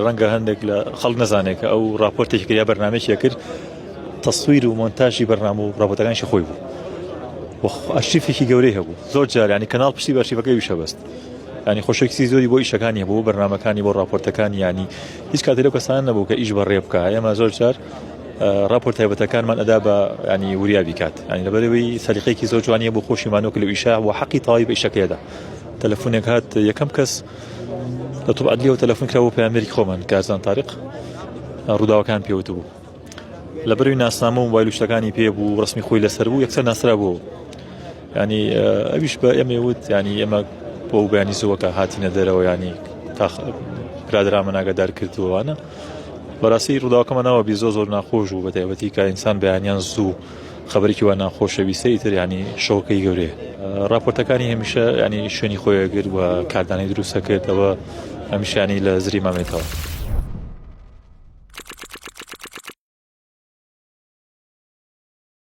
ڕەنگە هەندێک لە خەڵک نەزانێت کە ئەو ڕاپۆرتێکی کرد یا بەرنامەیەکی کرد تەسویر و مۆنتاژی بەرنامە و ڕاپۆرتەکانیشی خۆی بوو و ئەرشیفێکی گەورەی هەبوو زۆر جار ینی کەناڵ پشتی بە ئەرشیفەکەی ویشە بەست ینی خۆشەویستی زۆری بۆ ئیشەکانی هەبوو بۆ بەرنامەکانی بۆ ڕاپۆرتەکانی ینی هیچ کاتێ لەو کەسانە نەبوو کە ئیش بەڕێ بکە ئێمە زۆر جار ڕاپۆرت تایبەتەکانمان ئەدا بە ینی وریا بیکات ینی لەبەرەوەی سەلیقەیەکی زۆر جوانیە بۆ خۆشیمانەوە کە لەو ئیشە و حەقی تەواوی بە ئیشەکەیدا تەلەفۆنێک هات یەکەم کەس لە طب عدلیەوە تەلەفۆن کرا بۆ پەیامنێری خۆمان کارزان تاریق ڕووداوەکان پێوت بوو لە بەروی ناسنامە و موبایل و شتەکانی پێ بوو ڕسمی خۆی لەسەر بوو یەکسەر ناسرا بوو ینی ئەویش بە ئێمە وت ینی ئێمە بۆ بەیانی زووەکە هاتینە دەرەوە ینی تا برادرامە ناگەدار کردووانە بەڕاستی ڕووداوەکەمە ناوە بی زۆر زۆر ناخۆش بوو بە تایبەتی کە ئینسان بەیانیان زوو خەبەرێکی وا ناخۆشە ویستە ئیتر ینی شۆکەی گەورەیە راپۆرتەکانی هەمیشە ینی شوێنی خۆی کرد و کاردانەی دروستە کرد ئەوە هەمیشانی لە زری مامێتەوە.